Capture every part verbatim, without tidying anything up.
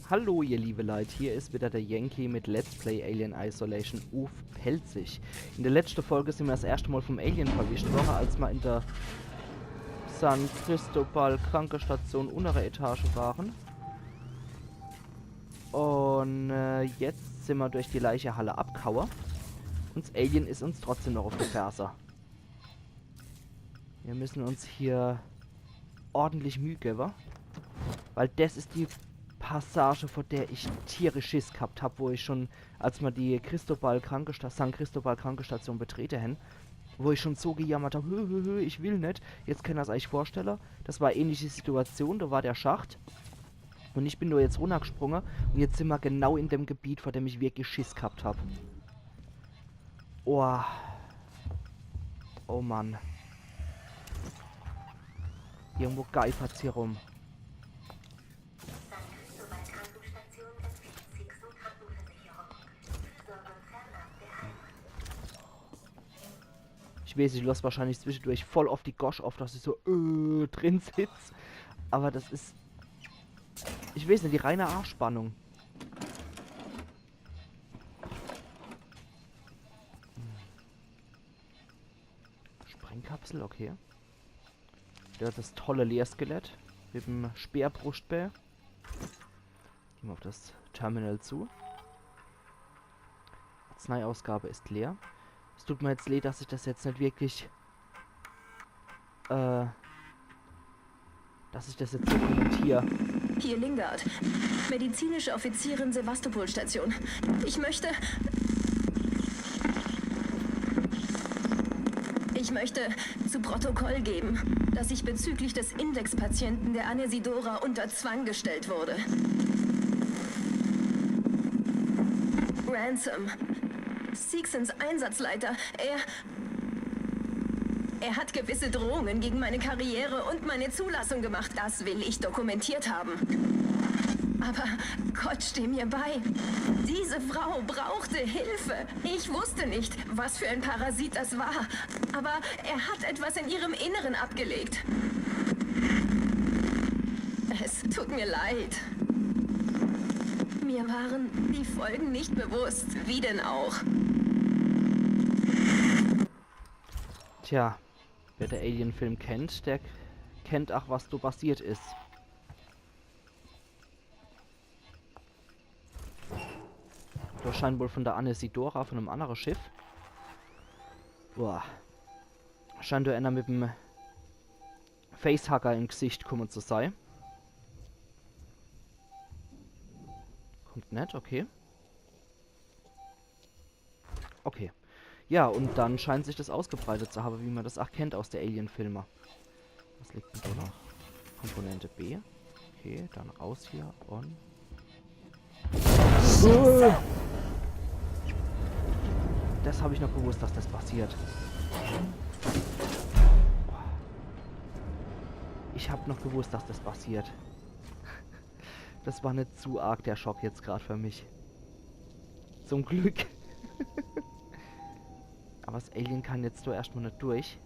Hallo ihr liebe Leit, hier is wieder der Yankee mit Let's Play Alien Isolation uff Pälzisch. In der letschte Folge sin mer das erschte Mol vom Alien verwischt worre, als mer in der San Cristobal Krankestation unnere Etage ware. Un äh, jetzt sin mer durch die Leichehalle abghaue. Un das Alien is uns trotzdem noch uff die Ferse. Mir müssen uns hier ordentlich Müh gewwe. Weil das is die Passage, vor der ich tierisch Schiss gehabt hab, wo ich schon, als mer die Cristobal Krankesta-, San Cristobal Krankestation betrete hen, wo ich schon so gejammert hab, hö, hö, hö, ich will net. Jetzt kennt er's eich vorstelle. Das war ähnliche Situation, da war der Schacht. Un ich bin do jetzt runnergesprunge un jetzt sin mer genau in dem Gebiet, vor dem ich wirklich Schiss gehabt hab. Oh. Oh Mann. Irgendwo geifert's hier rum. Ich weeß, ich loss wahrscheinlich zwischendurch voll uff die Gosch uff, dass ich so äh, drin sitz. Aber das is, ich weeß net, die reine Anspannung. Sprengkapsel, okay. Der hat das tolle Leerskelett mit dem Speerbruschtbär. Gehn mer uff das Terminal zu. Arzneiausgabe is leer. Es tut mer jetzt leed, dass ich das jetzt net wirklich äh, dass ich das jetzt so kommentier. Hier Lingard, medizinische Offizierin Sevastopol-Station. Ich möchte. Ich möchte zu Protokoll geben, dass ich bezüglich des Indexpatienten der Anesidora unter Zwang gestellt wurde. Ransom, Seegsons Einsatzleiter, er Er hat gewisse Drohungen gegen meine Karriere und meine Zulassung gemacht. Das will ich dokumentiert haben. Aber Gott, steh mir bei. Diese Frau brauchte Hilfe. Ich wusste nicht, was für ein Parasit das war. Aber er hat etwas in ihrem Inneren abgelegt. Es tut mir leid. Mir waren die Folgen nicht bewusst. Wie denn auch? Tja, wer de Alien-Film kennt, der kennt ach, was do passiert is. Do scheint wohl von der Anesidora, von em annere Schiff. Boah. Scheint do ener mit em Facehugger im Gesicht kumme zu sei. Kommt net, okay. Okay. Ja, und dann scheint sich das ausgebreitet zu haben, wie man das ach kennt aus der Alien-Filme. Was liegt denn da noch? Komponente B. Okay, dann raus hier und das hab ich noch gewusst, dass das passiert. Ich hab noch gewusst, dass das passiert. Das war net zu arg der Schock jetzt grad für mich. Zum Glück. Aber das Alien kann jetzt do erscht mal net durch.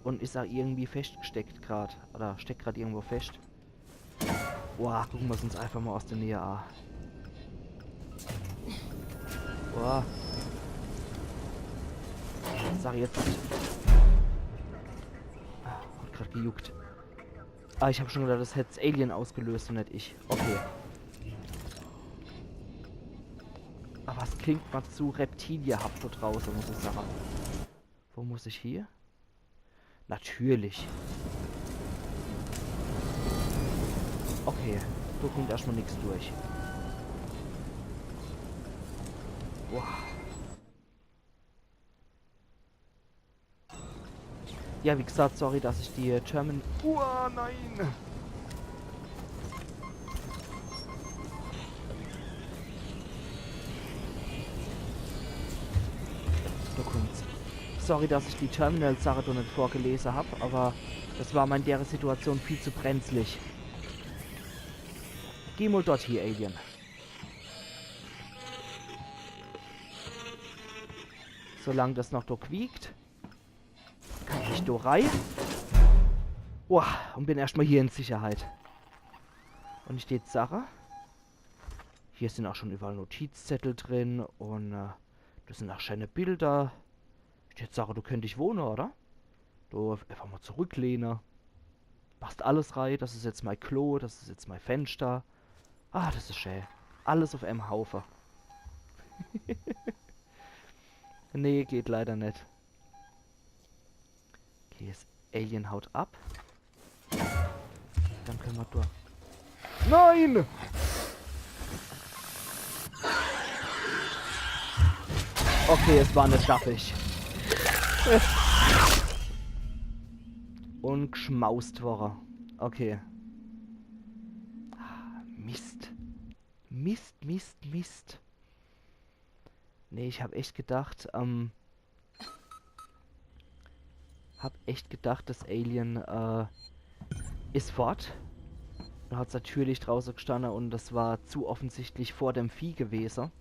Und is ach irgendwie festgesteckt grad. Oder steckt grad irgendwo fest. Boah, gucke mer's uns einfach mal aus der Nähe an. Boah. Sag jetzt. Ah, hat grad gejuckt. Ah, ich hab schon gedacht, das hätt's Alien ausgelöst und net ich. Okay. Aber es klingt mal zu reptilienhaft do draußen, muss ich sagen. Wo muss ich hier? Natürlich. Okay, do kommt erscht mal nix durch. Boah. Ja, wie gesagt, sorry, dass ich die Termin-, uah, nein! Do kommt's. Sorry, dass ich die Terminal-Sache do net vorgelese hab, aber das war mir in dere Situation viel zu brenzlig. Geh mal dort hier, Alien. Solang das noch do quiekt, kann ich do rei. Boah, und bin erscht mal hier in Sicherheit. Un ich dät sache, hier sin ach schun iwwerall Notizzettel drin un, äh, des sin ach scheene Bilder. Ich dät sache, do könnt ich wohne, oder? Do einfach mol zurücklehne. Passt alles rei. Des is jetzt mei Klo, des is jetzt mei Fenschter. Ah, des is schää. Alles uff em Haufe. Nee, geht leider net. Okay, des Alien haut ab. Dann könne mer durch. Nein! Okay, es war net dappig. Un gschmaust worre. Okay. Ah, Mist. Mist, Mist, Mist. Nee, ich hab echt gedacht, ähm, hab echt gedacht, des Alien, äh, is fort. Do hat's natürlich drauße gstanne un des war zu offensichtlich vor dem Vieh gewese.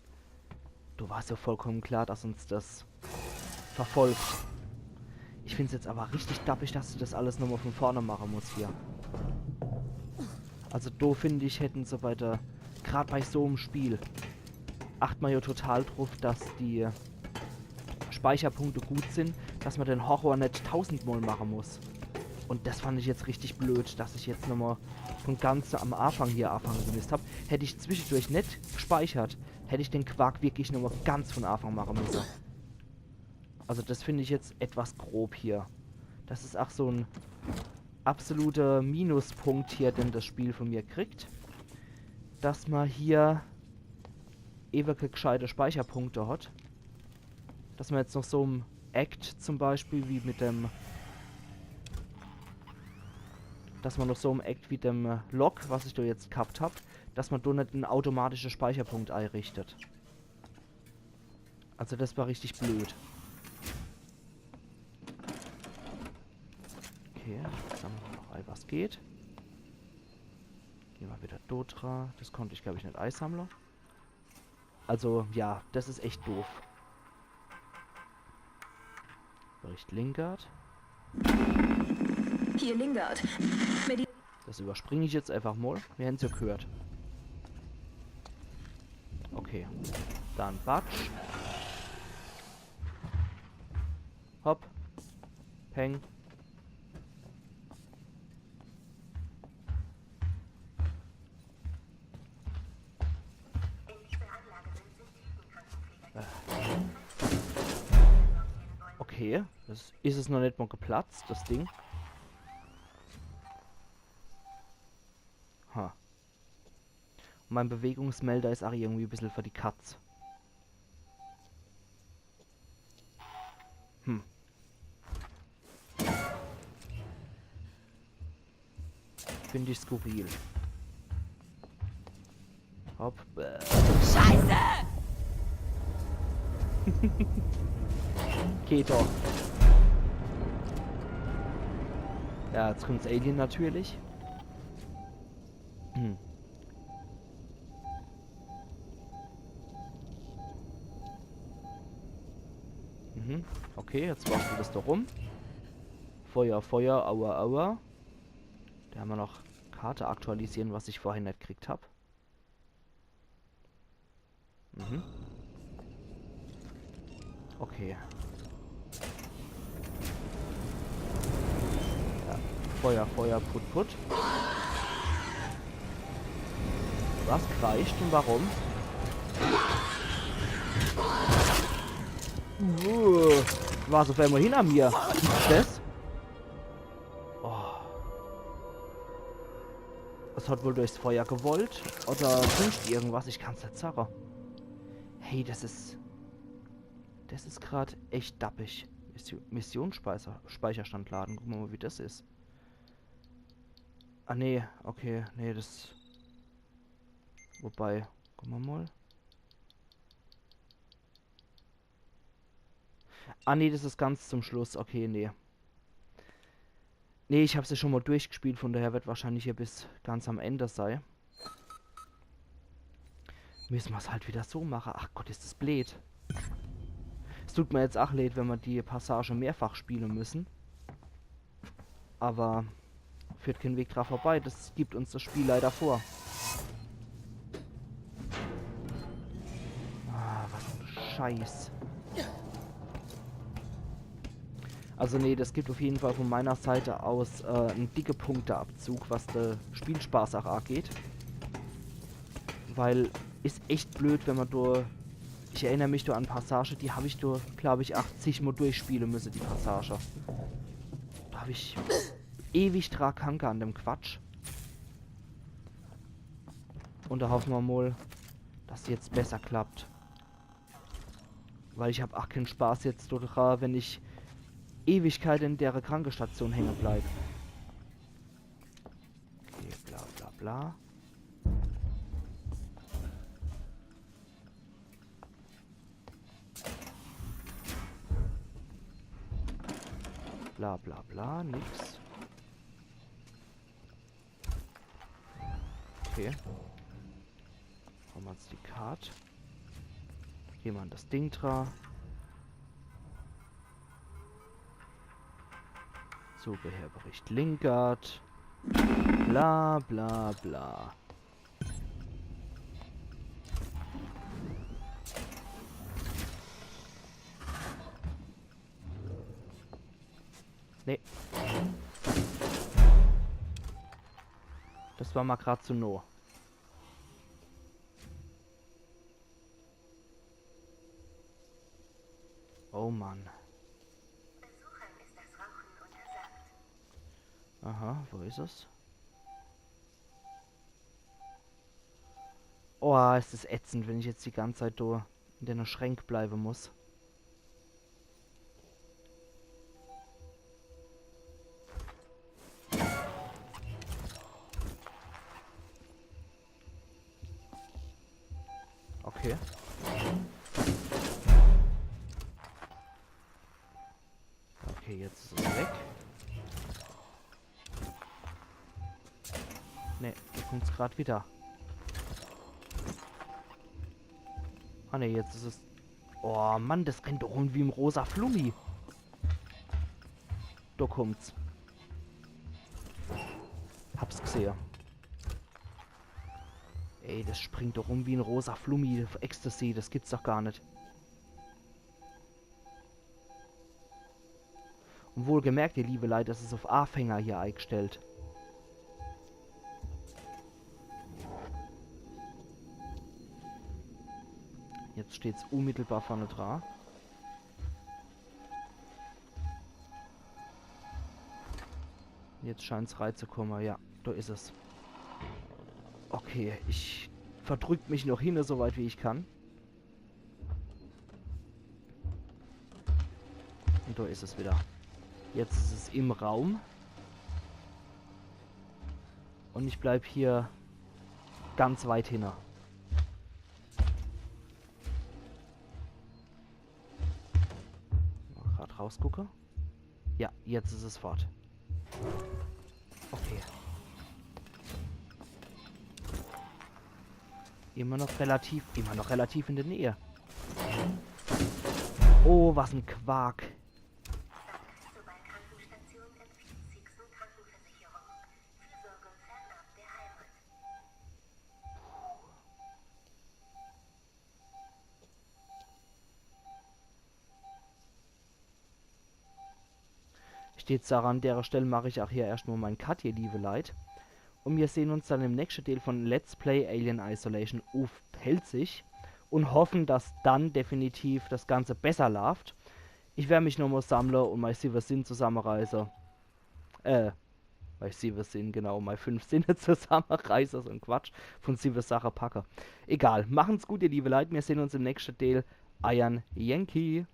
Do war's jo vollkommen klar, dass uns des verfolgt. Ich find's jetzt awwer richtig dappig, dass du des alles nochmol vun vorne mache musst hier. Also do find ich, hätten se bei der, grad bei so'm Spiel, acht mer jo total druff, dass die Speicherpunkte gut sin, dass mer den Horror net tausendmol mache muss. Un des fand ich jetzt richtig blöd, dass ich jetzt nochmol vun ganz am Afang hier afange gemisst hab. Hätt ich zwischedurch net gspeichert, hätt ich den Quark wirklich nochmol ganz vun Afang mache müsse. Also des find ich jetzt etwas grob hier. Des is ach so'n absoluter Minuspunkt hier, den des Spiel vun mir kriegt. Dass mer hier ewe kee gscheite Speicherpunkte hat. Dass mer jetzt noch so'm Act zum Beispiel, wie mit dem, dass mer noch so'm Act wie dem, äh, Log, was ich do jetzt ghabt hab, dass mer do net en automatische Speicherpunkt eirichtet. Also des war richtig blöd. Okay, sammle mer noch ei, was geht. Geh mer widder do dra. Des konnt ich, glaab ich, net eisammle. Also, ja, des is echt doof. Bericht Lingard. Hier Lingard. Medi- Des iwwerspring ich jetzt einfach mol. Mir hän's jo gheert. Okay. Dann Batsch. Hopp. Peng. Äh. Okay, des is es noch net mol geplatzt, des Ding. Ha. Un mein Bewegungsmelder is ach irgendwie e bissel für die Katz. Hm. Find ich skurril. Hopp. Bäh. Scheiße! Geht doch. Ja, jetzt kummt's Alien natürlich. Hm. Mhm. Okay, jetzt warst du des do rum. Feuer, Feuer, aua, aua. Do hämmer noch Karte aktualisiere, was ich vorhin net gekriegt hab. Mhm. Okay. Ja. Feuer, Feuer, put, put. Was kreischt un warum? Uh, war's uff emol hinner mir? Was is des? Oh. Es hat wohl durchs Feuer gewollt oder sunscht irgendwas, ich kann's net sage. Hey, des is, des is grad echt dappig. Mission, Missionsspeicher-, Speicherstand laden. Gucke mer mol, wie des is. Ah, nee, okay, nee, des. Wobei, gucke mer mol. Ah, nee, des is ganz zum Schluss. Okay, nee. Nee, ich hab's jo schon mol durchgespielt, vun daher werd wahrscheinlich hier bis ganz am Ende sei. Misse mer's halt widder so mache. Ach Gott, is des bleed. Es tut mer jetzt ach leed, wenn mer die Passage mehrfach spiele müsse. Awwer führt keen Weg dra vorbei. Des gibt uns des Spiel leider vor. Scheiß. Also nee, das gibt auf jeden Fall von meiner Seite aus, äh, en dicke Punkteabzug, was de Spielspaß auch angeht. Weil is echt blöd, wenn man do, ich erinner mich do an Passage, die hab ich do, glaub ich, achtzig Mal durchspiele müsse, die Passage. Do hab ich ewig dra ghanke an dem Quatsch. Und do hoffe mer mol, dass jetzt besser klappt. Weil ich hab ach keen Spaß jetzt do dra, wenn ich Ewigkeit in dere Krankestation hänge bleib. Okay, bla bla bla. Bla bla bla, nix. Okay. Hau mer uns die Kart. Geh mer an das Ding dra. Zubehörbericht Lingard. Bla bla bla. Nee. Das war mal grad zu noh. Oh Mann. Besuchern ist das Rauchen untersagt. Aha, wo is es? Oh, es is ätzend, wenn ich jetzt die ganze Zeit do in dene Schränk bleibe muss. Okay. Okay, jetzt is es weg. Nee, do kummt's grad wieder. Ah nee, jetzt is es. Oh Mann, das rennt doch rum wie en rosa Flummi. Do kummt's. Hab's gsehe. Ey, das springt doch rum wie en rosa Flummi uff Ecstasy. Das gibt's doch gar net. Und wohlgemerkt, ihr liebe Leit, das is uff Aafänger hier eigstellt. Jetzt steht's unmittelbar vorne dra. Jetzt scheint's reizukomme, ja, do is es. Okay, ich verdrück mich noch hinne, so weit wie ich kann. Und do is es wieder. Jetzt is es im Raum. Und ich bleib hier ganz weit hinne. Mal grad rausgucke. Ja, jetzt is es fort. Okay. Immer noch relativ, immer noch relativ in der Nähe. Oh, was en Quark. Ich würd sage, an dere Stell mach ich auch hier erscht mal mein Cut, ihr liebe Leit. Und wir sehen uns dann im nächsten Teil von Let's Play Alien Isolation uff Pälzisch und hoffen, dass dann definitiv das Ganze besser läuft. Ich werd mich nochmal sammle und mei siwwe Sinn zusammenreiße. Äh, mei siwwe Sinn, genau, mei fünf Sinne zusammenreiße, so en Quatsch, von siwwe Sache packe. Egal, machen's gut, ihr liebe Leit, wir sehen uns im nächsten Teil. Eiern Yankee.